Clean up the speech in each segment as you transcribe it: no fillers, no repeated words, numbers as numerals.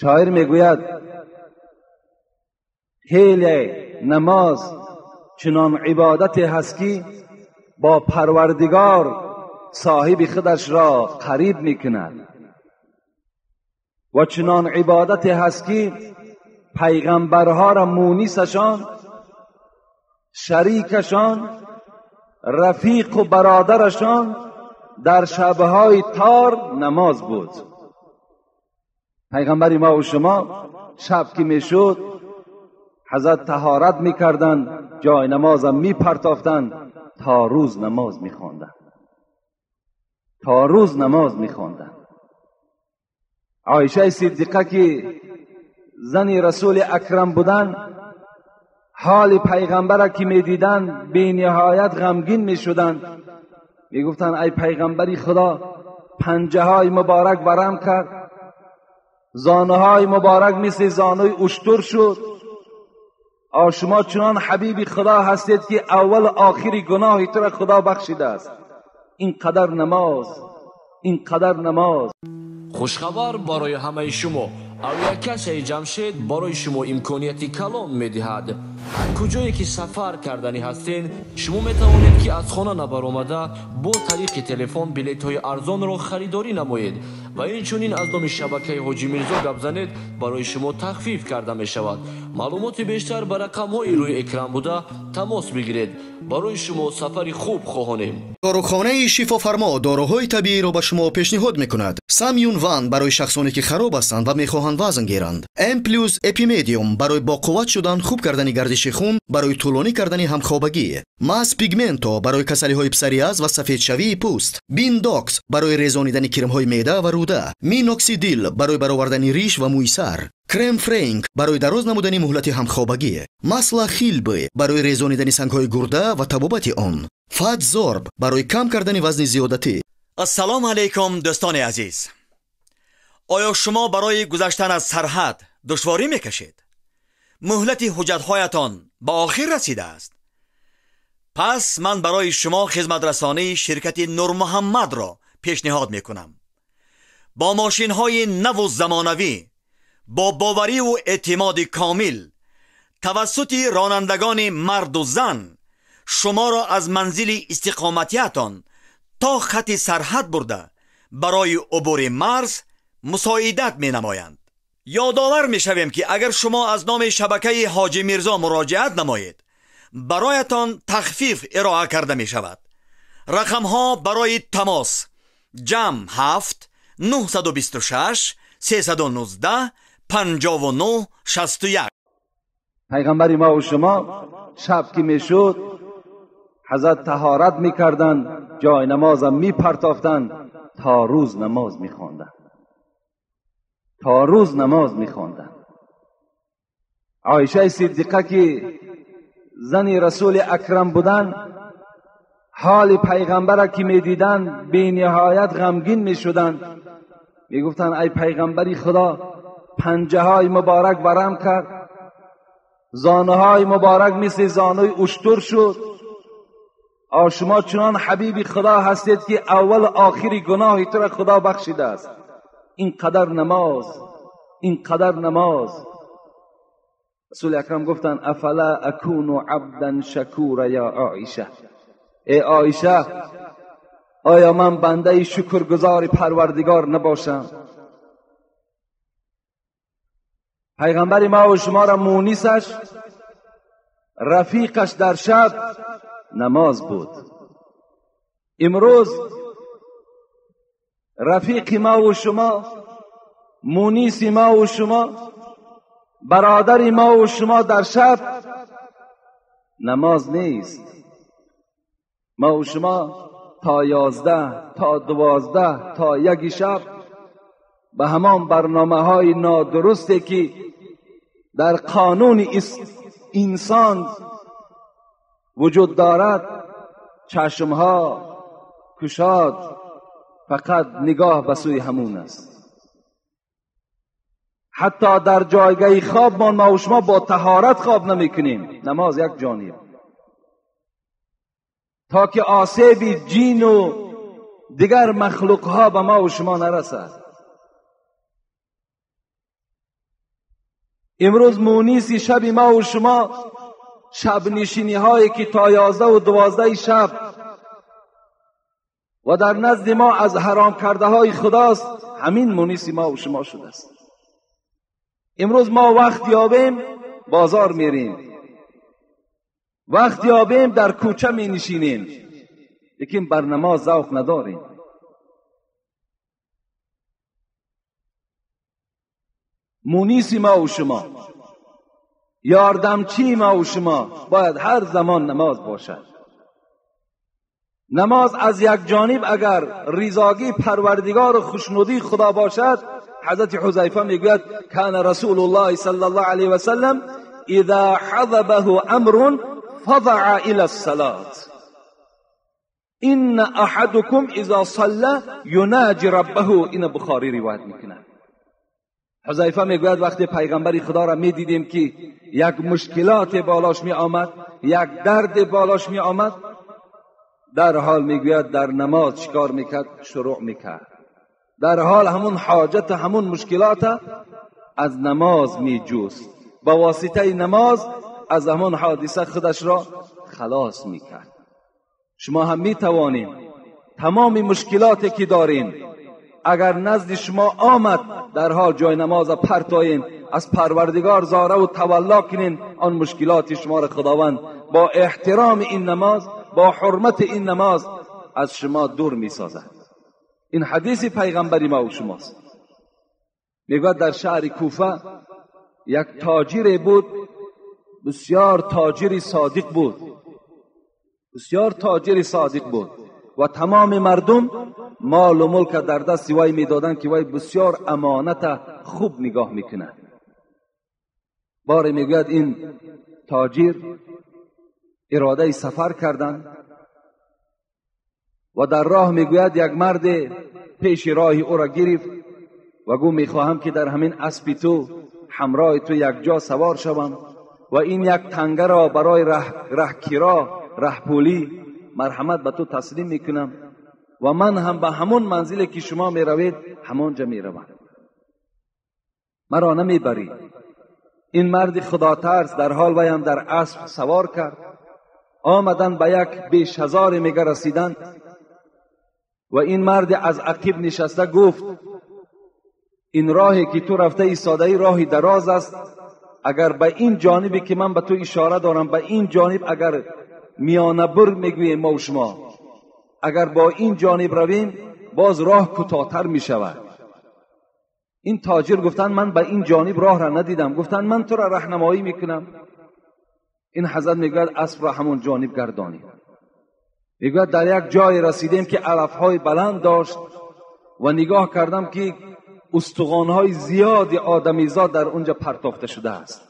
شاعر میگوید خیلی نماز چنان عبادت هست که با پروردگار صاحب خودش را قریب میکند و چنان عبادت هست که پیغمبرها را مونیسشان، شریکشان، رفیق و برادرشان در شبهای تار نماز بود. پیغمبر ما و شما شب که میشد حضرت طهارت میکردند، جای نمازم میپرتافتند، تا روز نماز میخواندند، تا روز نماز میخواندند. عایشه صدیقه که زن رسول اکرم بودند، حال پیغمبر که میدیدند بی نهایت غمگین میشدند. میگفتند ای پیغمبری خدا، پنجه های مبارک ورم کرد، زانوهای مبارک مثل زانوی اشتر شد. شما چنان حبیب خدا هستید که اول آخری گناهی تو را خدا بخشیده است. این قدر نماز، این قدر نماز. Хушхабар барои ҳамаи шумо. Авиакассаи Ҷамшед барои шумо имконияти калон медиҳад. Ҳар куҷое ки сафар карданӣ ҳастед, шумо метавонед ки аз хона набаромада бо тариқи телефон билетҳои арзонро харидорӣ намоед ва инчунин аз номи шабакаи Ҳоҷӣ Мирзо гап занед, барои шумо тахфиф карда мешавад. Маълумоти бештар ба рақамҳои рӯи экран буда тамос бигиред. Барои шумо сафари хуб хоҳонем. Дорухонаи Шифофармо доруҳои табииро ба шумо пешниҳод мекунад. Самюн Ван барои шахсоне ки хароб ҳастанд ва мехоҳанд вазн гиранд. М плюс Эпимедиум барои боқувват шудан, хуб кардани гардиши хун, барои тӯлонӣ кардани ҳамхобагӣ. Мас Пигменто барои касалиҳои псориаз ва сафедшавии пӯст. Биндокс барои резонидани кирмҳои меъда ва рӯда. Миноксидил барои баровардани риш ва мӯи сар. Крем Френк барои дароз намудани муҳлати ҳамхобагӣ. Масла Хилбе барои резонидани сангҳои гурда ва табобати он. Фатзорб барои кам кардани вазни зиёдатӣ. Ассалому алайкум, дӯстони азиз. Оё шумо барои гузаштан аз сарҳад душворӣ мекашед? Муҳлати ҳуҷҷатҳоятон ба охир расидааст? Пас ман барои шумо хизматрасонии ширкати Нурмуҳаммадро пешниҳод мекунам. Бо мошинҳои наву замонавӣ, бо бовариву эътимоди комил, тавассути ронандагони марду зан шуморо аз манзили истиқоматиятон то хати сарҳад бурда барои убури марз мусоидат менамоянд. Ёдовар мешавем, ки агар шумо аз номи шабакаи Ҳоҷӣ Мирзо муроҷиат намоед, бароятон тахфиф ироа карда мешавад. Рақамҳо барои тамос: +7 926 319 59 61. پیغمبر ما و شما شب که میشد حضرت طهارت میکردند، جای نمازم میپرتافتند، تا روز نماز میخواندند، تا روز نماز میخواندند. عایشه صدیقه که زن رسول اکرم بودند، حال پیغمبر که میدیدند بی نهایت غمگین میشدند. میگفتند ای پیغمبری خدا، پنجه های مبارک ورم کرد، زانوهای مبارک مثل زانوی اشتر شد. شما چنان حبیب خدا هستید که اول آخری گناهی تو را خدا بخشیده است. این قدر نماز، این قدر نماز. رسول اکرم گفتند افلا اکون عبدا شکورا یا عایشه. ای عایشه، آیا من بنده شکرگزار پروردگار نباشم؟ پیغمبر ما و شما را مونیسش، رفیقش در شب نماز بود. امروز رفیق ما و شما، مونیس ما و شما، برادر ما و شما در شب نماز نیست. ما و شما تا 11، تا 12، تا 1 شب به همان برنامه های نادرستی که در قانون انسان وجود دارد، چشمها کشاد، فقط نگاه به سوی همون است. حتی در جایگاه خواب ما و شما با طهارت خواب نمی کنیم. نماز یک جانب، تا که آسیب جین و دیگر مخلوق ها به ما و شما نرسد. امروز مونیس شب ما و شما شب نشینی هایی که تا 11 و 12 شب و در نزد ما از حرام کرده های خداست، همین مونیس ما و شما شده است. امروز ما وقت یابیم بازار میریم، وقت یابیم در کوچه می نشینیم، لیکن بر نماز ذوق نداریم. مونیس ما و شما، یاردمچی ما و شما باید هر زمان نماز باشد. نماز از یک جانب اگر رضاگی پروردگار و خوشنودی خدا باشد، حضرت حذیفه میگوید کان رسول الله صلی الله علیه و سلم اذا حضبه امر فضع الى الصلاة ان احدکم اذا صلى یناجی ربه. این بخاری روایت میکنه. حذیفه میگوید وقتی پیغمبر خدا را میدیدیم که یک مشکلات بالاش می آمد، یک درد بالاش می آمد، در حال میگوید در نماز چیکار میکرد؟ شروع میکرد. در حال همون حاجت، همون مشکلات از نماز میجوست. با واسطه نماز از همون حادثه خودش را خلاص میکرد. شما هم میتوانیم تمام مشکلاتی که دارین اگر نزد شما آمد، در حال جای نماز پرتاین، از پروردگار زاره و تولا کنین، آن مشکلات شما را خداوند با احترام این نماز، با حرمت این نماز از شما دور میسازد. این حدیث پیغمبری ما و شماست. میگوید در شهر کوفه یک تاجر بود، بسیار تاجر صادق بود، بسیار تاجر صادق بود و تمام مردم مال و ملک در دست وی میدادند که وی بسیار امانت خوب نگاه میکنه. باری میگوید این تاجر اراده سفر کردند و در راه میگوید یک مرد پیش راه او را گرفت و گفت میخواهم که در همین اسب تو همراه تو یک جا سوار شوم و این یک تنگه را برای ره کرا، ره پولی مرحمت به تو تسلیم میکنم و من هم به همون منزلی که شما میروید همانجا میروم، مرا نمیبری. این مرد خدا ترس در حال وی هم در اسب سوار کرد. آمدن به یک بیش هزار میگه رسیدن و این مرد از عقب نشسته گفت این راهی که تو رفته ایستاده ای راهی دراز است، اگر به این جانبی که من به تو اشاره دارم، به این جانب اگر میانه بر میگوییم ما و شما، اگر با این جانب رویم باز راه کوتاه‌تر میشود. این تاجر گفتن من به این جانب راه را ندیدم. گفتن من تو را راهنمایی میکنم. این حضرت میگوید اسب را همون جانب گردانید. میگوید در یک جای رسیدیم که علفهای بلند داشت و نگاه کردم که استخوان‌های زیاد آدمیزاد در اونجا پرتافته شده است.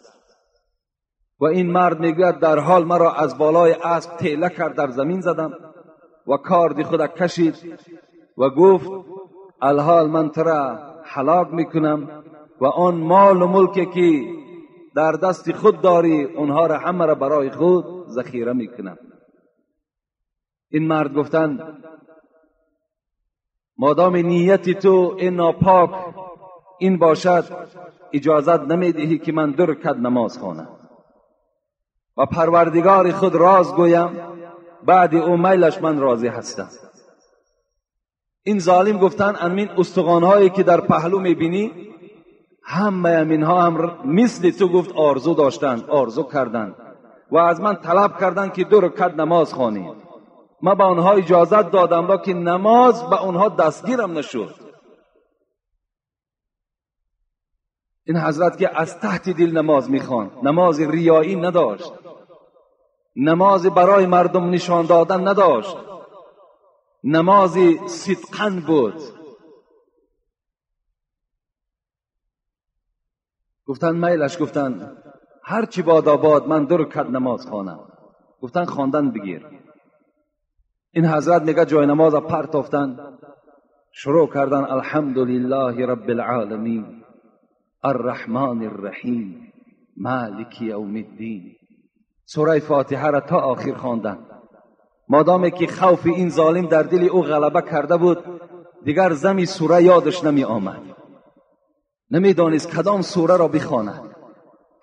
و این مرد میگوید در حال مرا از بالای اسب تیله کرد، در زمین زدم و کارد خود کشید و گفت الحال من تو را هلاک میکنم و آن مال و ملکی که در دست خود داری اونها را همه را برای خود ذخیره میکنم. این مرد گفتن مادام نیت تو این ناپاک این باشد اجازت نمیدهی که من 2 رکعت نماز خوانم و پروردگار خود راز گویم، بعد او میلش من راضی هستم. این ظالم گفتن امین استخوان‌هایی که در پهلو میبینی همه اینها هم مثل تو گفت آرزو داشتند، آرزو کردند و از من طلب کردند که 2 رکعت نماز خوانی. من به آنها اجازت دادم لیکن نماز به آنها دستگیرم نشد. این حضرت که از تحت دل نماز میخواند، نماز ریایی نداشت، نماز برای مردم نشان دادن نداشت، نماز صدقاً بود. گفتن میلش، گفتن هرچی باد آباد من 2 رکعت نماز خوانم. گفتن خواندن بگیر. این حضرت میگه جای نماز پرتافتن، شروع کردن الحمدلله رب العالمین الرحمن الرحیم مالک یوم الدین. سوره فاتحه را تا آخر خواندن. مادامی که خوف این ظالم در دل او غلبه کرده بود دیگر زمی سوره یادش نمی آمد، نمیدانست کدام سوره را بخواند.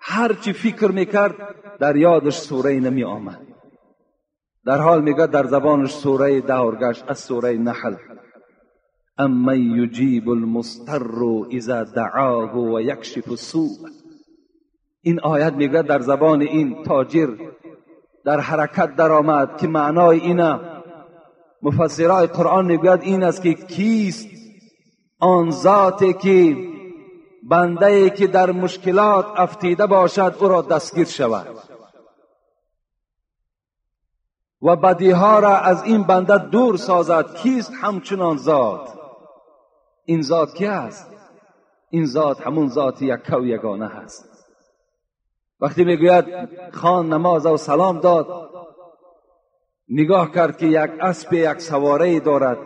هرچی فکر میکرد در یادش سوره نمی آمد. در حال میگه در زبانش سوره دور گشت، از سوره نحل: امن یجیب المضطر اذا دعاه و یکشف السوء. این آیت میگه در زبان این تاجر در حرکت در آمد که معنای اینه، مفسرای قرآن میگوید این است که کیست آن ذاتی که بنده ای که در مشکلات افتیده باشد او را دستگیر شود و بدیها را از این بنده دور سازد. کیست همچنان ذات؟ این ذات کی است؟ این ذات همون ذات یکه و یگانه هست. وقتی میگوید خان نماز و سلام داد، نگاه کرد که یک اسب یک سواره دارد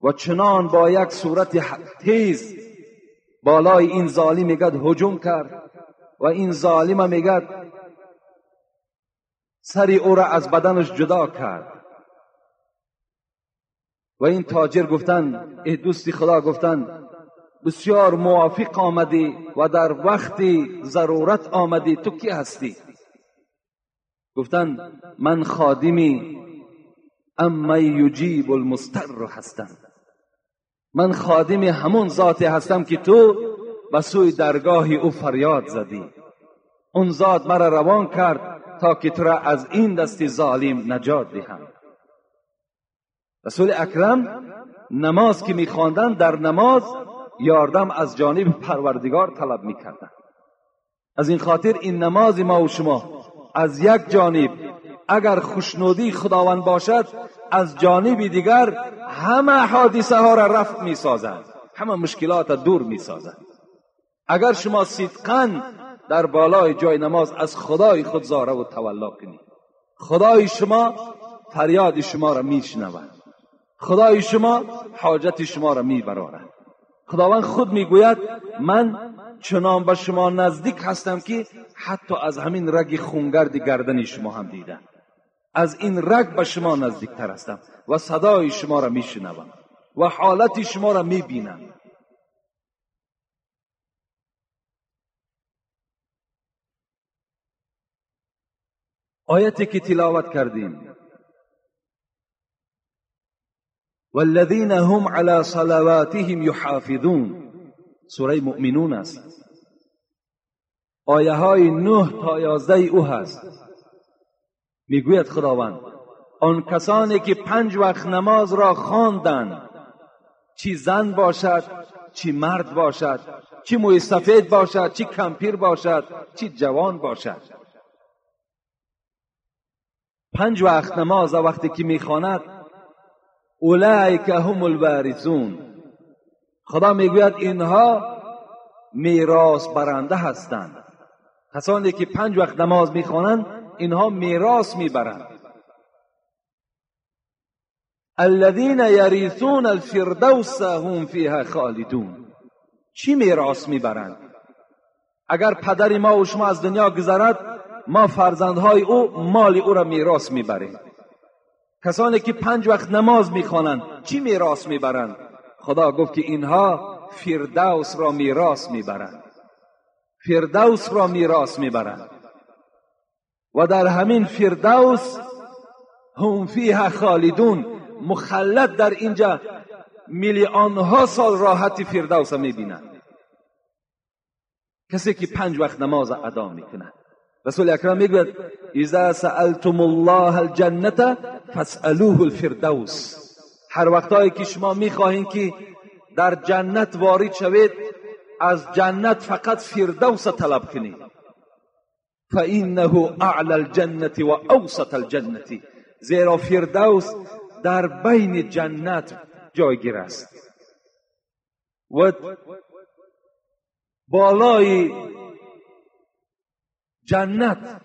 و چنان با یک صورت تیز بالای این ظالم میگد هجوم کرد و این ظالم میگد سری او را از بدنش جدا کرد. و این تاجر گفتن ای دوستی خدا، گفتن بسیار موافق آمدی و در وقت ضرورت آمدی، تو کی هستی؟ گفتن من خادمی اما یجیب المضطر هستم، من خادم همون ذاتی هستم که تو به سوی درگاه او فریاد زدی. اون ذات مرا روان کرد تا که تو را از این دست ظالم نجات دهم. رسول اکرم نماز که میخواندن، در نماز یاردم از جانب پروردگار طلب میکردن. از این خاطر این نماز ما و شما از یک جانب اگر خوشنودی خداوند باشد، از جانب دیگر همه حادثه ها را رفع می سازد، همه مشکلات را دور می سازد. اگر شما صدقاً در بالای جای نماز از خدای خود زاره و تولا کنید، خدای شما فریاد شما را می شنود، خدای شما حاجت شما را می برارد. خداوند خود می گوید من چنان به شما نزدیک هستم که حتی از همین رگ خونگرد گردن شما هم دیدم، از این رگ به شما نزدیکتر هستم و صدای شما را میشنوم و حالت شما را میبینم. آیتی که تلاوت کردیم، والذین هم علی صلواتهم یحافظون، سوره مؤمنون است، آیه های 9 تا 11 او هست. میگوید خداوند آن کسانی که 5 وقت نماز را خواندند، چی زن باشد چی مرد باشد، چی موی سفید باشد چی کمپیر باشد چی جوان باشد، 5 وقت نماز وقتی که میخواند، اولئک هم الوارثون، خدا میگوید اینها میراث برنده هستند. کسانی که 5 وقت نماز میخوانند اینها میراث میبرند. الذین یریثون الفردوس هم فیها خالدون. چی میراث میبرند؟ اگر پدر ما و شما از دنیا گذرد، ما فرزندهای او مال او را میراث میبریم. کسانی که 5 وقت نماز میخوانند چی میراث میبرند؟ خدا گفت که اینها فردوس را میراث میبرند، فردوس را میراث میبرند و در همین فردوس هم فیها خالدون، مخلد در اینجا میلیونها سال راحت فردوس میبینند. کسی که 5 وقت نماز ادا میکند. رسول اکرم میگوید اذا سألتم الله الجنة فاسألوه الفردوس. هر وقتایی که شما میخواهین که در جنت وارد شوید، از جنت فقط فردوس طلب کنید. فإنه اعلى الجنة و اوسط الجنة، زیرا فردوس در بین جنت جایگیر است و بالای جنت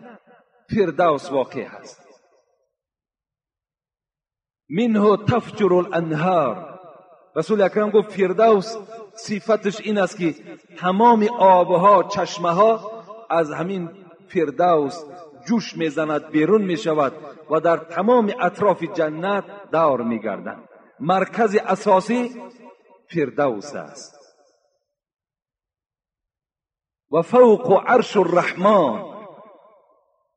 فردوس واقع است. منه تفجر الانهار. رسول اکرم گفت فردوس صفتش این است که تمام آبها، چشمه ها از همین فردوس جوش میزند، بیرون میشود و در تمام اطراف جنت دور میگردند. مرکز اساسی فردوس است. و فوق عرش الرحمن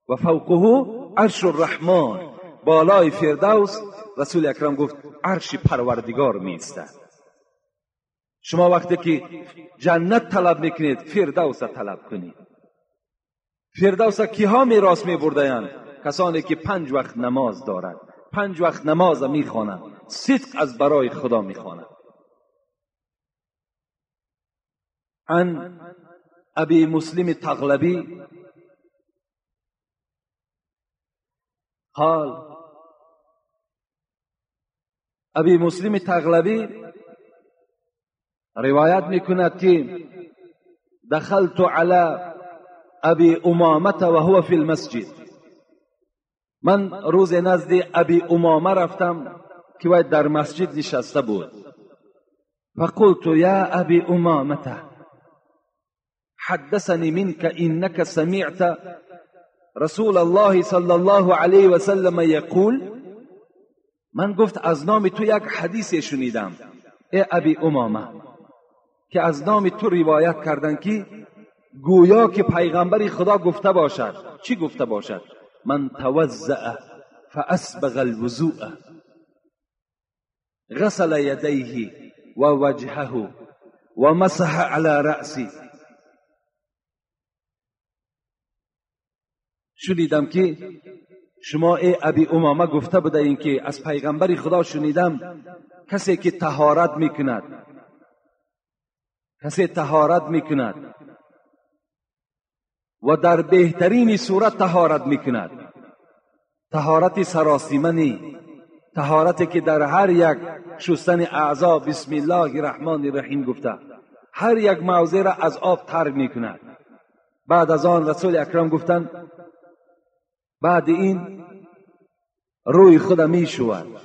و فوقه عرش الرحمن. بالای فردوس رسول اکرم گفت عرش پروردگار می ایستد. شما وقتی که جنت طلب میکنید فردوس طلب کنید. فردوس کیها میراث میبردند؟ کسانی که 5 وقت نماز دارد، 5 وقت نماز میخوانند، صدق از برای خدا میخوانند. عن ابی مسلم تغلبی قال، ابی مسلم تغلبی روایت میکند که دخلت علی ابی امامه و هو فی المسجد. من روز نزد ابی امامه رفتم که وی در مسجد نشسته بود. فقلت یا ابی امامه حدثني منك انك سمعت رسول الله صلی الله علیه و سلم یقول. من گفت از نام تو یک حدیث شنیدم ای ابی امامه، که از نام تو روایت کردن که گویا که پیغمبر خدا گفته باشد. چی گفته باشد؟ من توضأ فاسبغ الوضوء غسل یدیه و وجهه و مسح علی رأسه. شنیدم که شما ای ابی امامه گفته بوده این که از پیغمبر خدا شنیدم کسی که طهارت میکند، کسی طهارت میکند و در بهترین صورت طهارت میکند، طهارت سراسیمه نی، طهارتی که در هر یک شستن اعضا بسم الله الرحمن الرحیم گفته، هر یک موضع را از آب تر میکند. بعد از آن رسول اکرم گفتند بعد این روی خود میشود،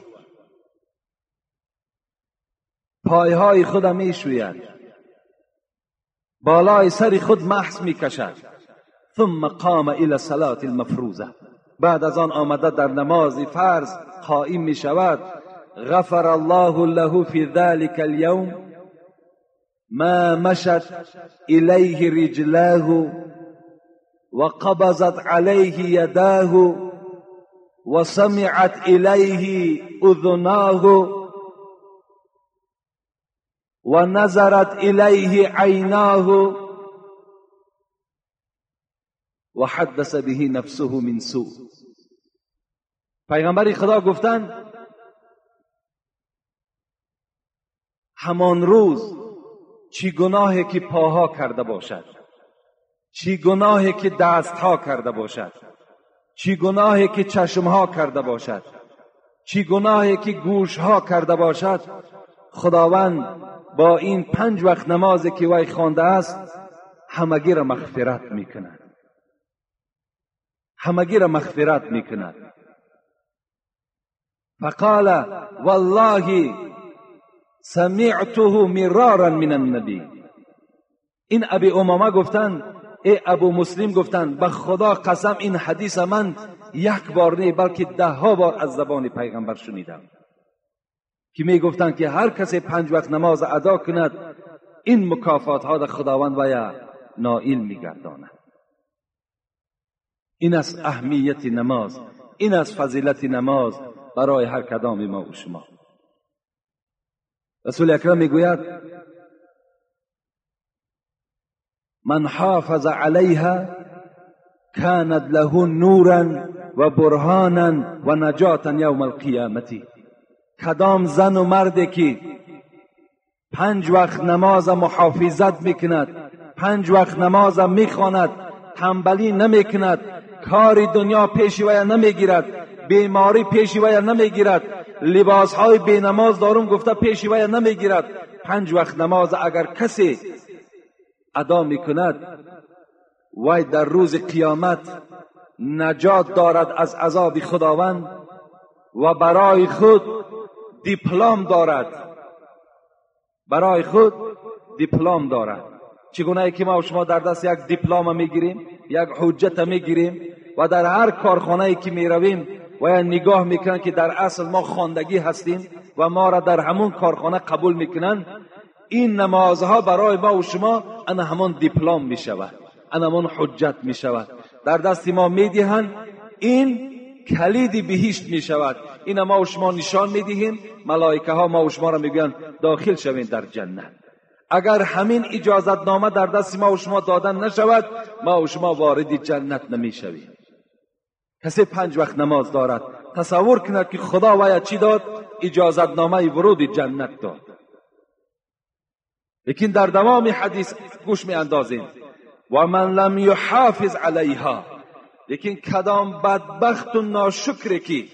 پایهای خود میشوید، بالای سر خود محس میکشد. ثم قام الى صلاة المفروضه. بعد از آن آمده در نماز فرض قائم میشود. غفر الله له فی ذلك اليوم ما مشت الیه رجلاه وقبضت عليه يداه وسمعت إليه أذناه ونظرت إليه عيناه وحدث به نفسه من سوء. پیغمبر خدا گفتند همان روز چی گناهی که پاها کرده باشد، چی گناهی که دستها کرده باشد، چی گناهی که چشمها کرده باشد، چی گناهی که گوشها کرده باشد، خداوند با این 5 وقت نمازی که وی خوانده است همگی را مغفرت میکند، همگی را مغفرت میکند. فقال والله سمعته مرارا من النبی. این ابی امامه گفتند، ای ابو مسلم گفتند به خدا قسم این حدیث من یک بار نه بلکه 10 بار از زبان پیغمبر شنیدم که می گفتند که هر کسی 5 وقت نماز ادا کند این مکافات ها در خداوند ویا نائل میگرداند. این است اهمیت نماز، این است فضیلت نماز برای هر کدام ما و شما. رسول اکرم میگوید من حافظ علیها كانت له نورا و برهانا و نجاتا یوم القیامت. کدام زن و مردی که 5 وقت نماز محافظت میکند، 5 وقت نماز میخواند، تنبلی نمیکند، کار دنیا پیش وی نمیگیرد، بیماری پیش وی نمیگیرد، لباسهای بی نماز دارم گفته پیش وی نمیگیرد، 5 وقت نماز اگر کسی ادا میکند وی در روز قیامت نجات دارد از عذاب خداوند و برای خود دیپلم دارد، برای خود دیپلم دارد. چگونه که ما و شما در دست یک دیپلم میگیریم، یک حجت میگیریم و در هر کارخانه‌ای که میرویم و یا نگاه میکنن که در اصل ما خواندگی هستیم و ما را در همون کارخانه قبول میکنن. این نمازها برای ما و شما انا همان دیپلم می شود، انا همان حجت می شود، در دست ما می دهند. این کلید بهشت می شود. این ما و شما نشان می دهیم، ملائکه ها ما و شما را میگویند داخل شوین در جنت. اگر همین اجازت نامه در دست ما و شما دادن نشود، ما و شما وارد جنت نمی شویم. کسی 5 وقت نماز دارد، تصور کند که خدا باید چی داد؟ اجازت نامه ورود جنت داد. لیکن در دوام حدیث گوش می اندازیم، و من لم یحافظ علیها، لیکن کدام بدبخت و ناشکری که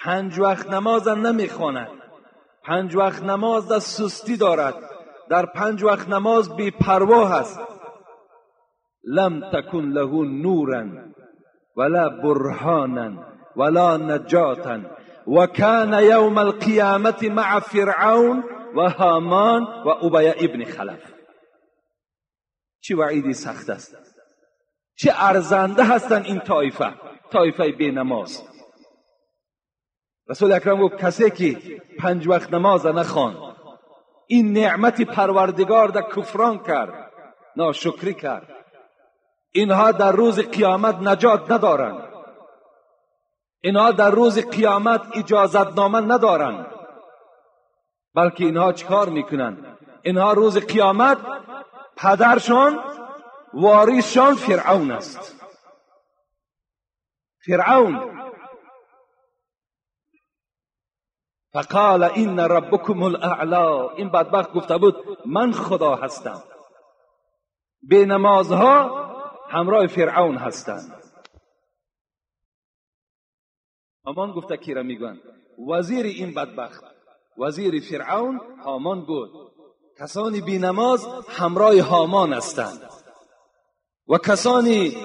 5 وقت نماز نمیخواند، 5 وقت نماز در سستی دارد، در 5 وقت نماز بی پروا هست، لم تکن له نورا ولا برهانا ولا نجاتا وكان يوم القيامة مع فرعون وهامان وأبي ابن خلف. چه وعیدی سخت است، چه ارزنده هستند این طایفه، طایفه بی نماز. رسول اکرم گفت کسی که 5 وقت نماز نخواند، این نعمت پروردگار در کفران کرد، ناشکری کرد، اینها در روز قیامت نجات ندارند، اینها در روز قیامت اجازت نامه ندارند، بلکه اینها چیکار میکنند؟ اینها روز قیامت پدرشان، وارثشان فرعون است. فرعون فقال این ربکم الاعلی، این بدبخت گفته بود من خدا هستم. بی نمازها همراه فرعون هستند. هامان گفته کی را میگویند؟ وزیر این بدبخت، وزیر فرعون هامان بود. کسانی بی نماز همراه هامان هستند و کسانی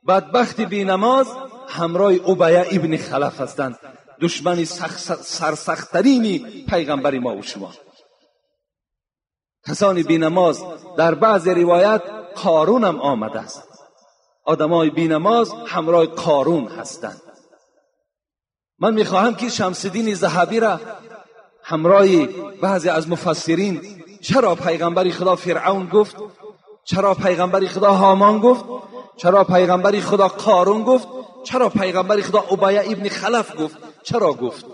بدبخت بی نماز همراه ابی ابن خلف هستند، دشمن سرسخت‌ترین پیغمبر ما و شما. کسانی بی نماز، در بعض روایت قارون هم آمده است. آدمای بی نماز همراه قارون هستند. من میخواهم که شمس الدین ذهبی را همراه بعضی از مفسرین، چرا پیغمبر خدا فرعون گفت، چرا پیغمبر خدا هامان گفت، چرا پیغمبر خدا قارون گفت، چرا پیغمبر خدا ابی ابن خلف گفت، چرا گفت؟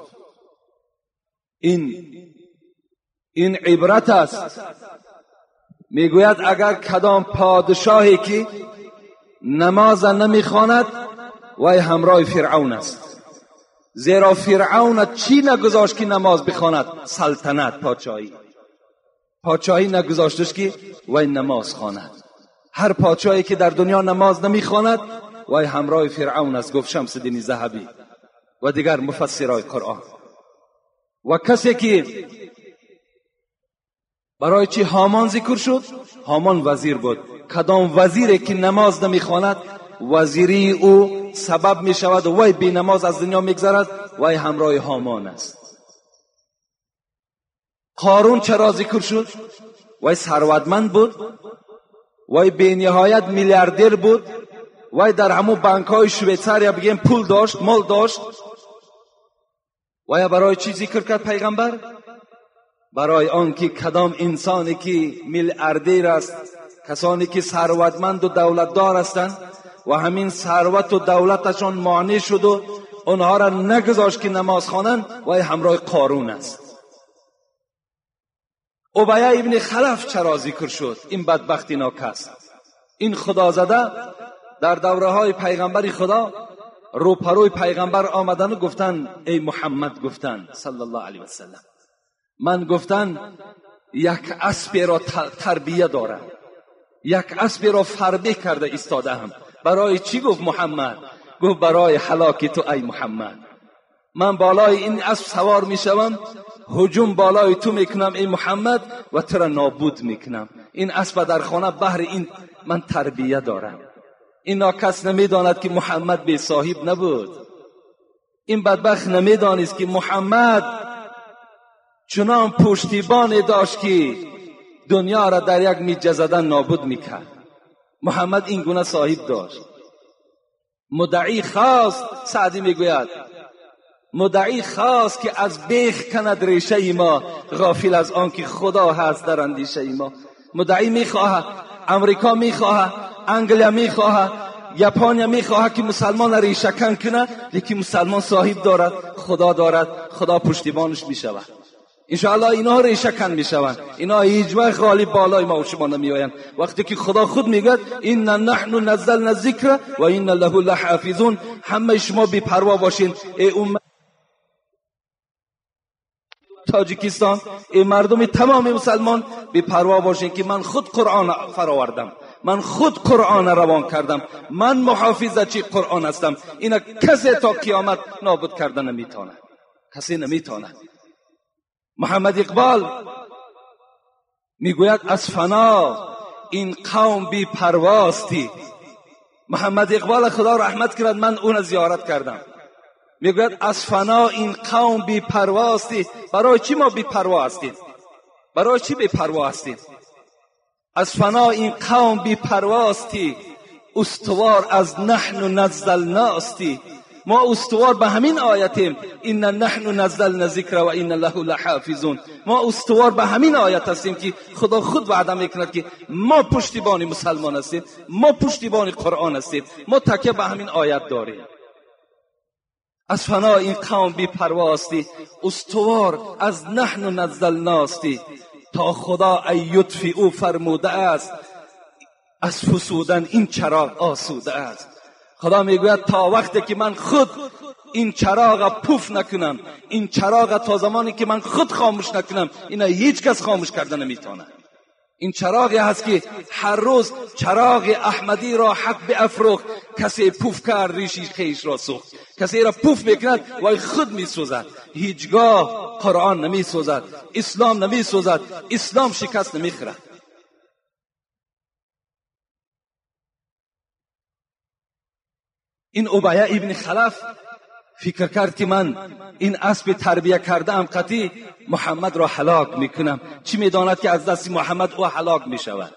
این عبرت است. میگوید اگر کدام پادشاهی که نماز نمیخواند وی همراه فرعون است، زیرا فرعون چی نگذاشت که نماز بخواند؟ سلطنت، پادشاهی. پادشاهی نگذاشتش که وی نماز خواند. هر پادشاهی که در دنیا نماز نمیخواند وی همراه فرعون است، گفت شمس الدین ذهبی و دیگر مفسرای قرآن. و کسی که برای چی هامان ذکر شد؟ هامان وزیر بود. کدام وزیری که نماز نمیخواند وزیری او سبب می شود وی بی نماز از دنیا میگذرد، وی همراه هامان است. قارون چرا ذکر شد؟ وی ثروتمند بود، وی بی نهایت میلیاردر بود، وی در همو بانک های شویتساریا بگیم پول داشت، مال داشت. وی برای چی ذکر کرد پیغمبر؟ برای آنکه کدام انسانی که میلیاردر است، کسانی که ثروتمند و دولتدار هستند و همین ثروت و دولتشان مانع شد و آنها را نگذاشت که نماز خوانند، وی همراه قارون است. ابی ابن خلف چرا ذکر شد؟ این بدبختی ناکس، این خدازده در دوره های پیغمبر خدا روپروی پیغمبر آمدن و گفتن ای محمد، گفتن صلی الله علیه وسلم، من گفتن یک اسب را تربیه دارم، یک اسب را فربه کرده ایستاده هم. برای چی گفت محمد؟ گفت برای هلاک تو ای محمد. من بالای این اسب سوار میشوم، هجوم بالای تو میکنم ای محمد و تو را نابود میکنم. این اسب در خانه بهر این من تربیه دارم. این ناکس نمیداند که محمد بی صاحب نبود. این بدبخت نمیدانست که محمد چنان پشتیبان داشت که دنیا را در یک میجه زدن نابود میکرد. محمد این گونه صاحب داشت. مدعی خواست، سعدی میگوید مدعی خواست که از بیخ کند ریشه ما، غافل از آن که خدا هست در اندیشه ما. مدعی میخواهد، امریکا میخواهد، انگلیا میخواهد، ژاپن میخواهد که مسلمان ریشه کن کنه، لیکن مسلمان صاحب دارد، خدا دارد، خدا پشتیبانش میشود. انشاءالله اینا ریشه کن میشوند، اینا هیچ وقت غالب بالای ما و شما نمیآیند. وقتی که خدا خود میگوید ان نحن نزلنا الذکر و ان له لحافظون، همه شما بی پروا باشین ای امت تاجیکستان، ای مردم تمام مسلمان، بی پروا باشین که من خود قرآن فراوردم، من خود قرآن روان کردم، من محافظه قرآن هستم. اینا کسی تا قیامت نابود کرده نمیتونه، کسی نمیتونه. محمد اقبال میگوید از فنا این قوم بی پرواستی. محمد اقبال خدا رحمت کرد، من اون زیارت کردم. میگوید از فنا این قوم بی پرواستی. برای چی ما بی پروا هستیم؟ برای چی بی پروا هستیم؟ از فنا این قوم بی پرواستی، استوار از نحن نزلناستی. ما استوار به همین آیتیم، ان نحن نزلنا ذکر و ان له لحافظون. ما استوار به همین آیت هستیم که خدا خود وعده میکند که ما پشتیبان مسلمان هستیم، ما پشتیبان قرآن هستیم، ما تکیه به همین آیت داریم. از فنا این قوم بی پرواستی، استوار از نحن نزلناستی. تا خدا ای او فرموده است، از فسودن این چراغ آسوده است. خدا میگوید تا وقتی که من خود این چراغ پوف نکنم، این چراغ تا زمانی که من خود خاموش نکنم، اینا هیچ کس خاموش کرده نمیتونه. این چراغی هست که هر روز چراغ احمدی را حق بیافروخت، کسی پوف کرد ریشی خیش را سوخت. کسی را پوف میکند وای خود میسوزد. هیچگاه قرآن نمیسوزد، اسلام نمیسوزد، اسلام شکست نمیخورد. این ابیه ابن خلف فکر کرد که من این اسب تربیه کرده ام قطعی محمد را هلاک میکنم. چی میداند که از دست محمد او هلاک میشود؟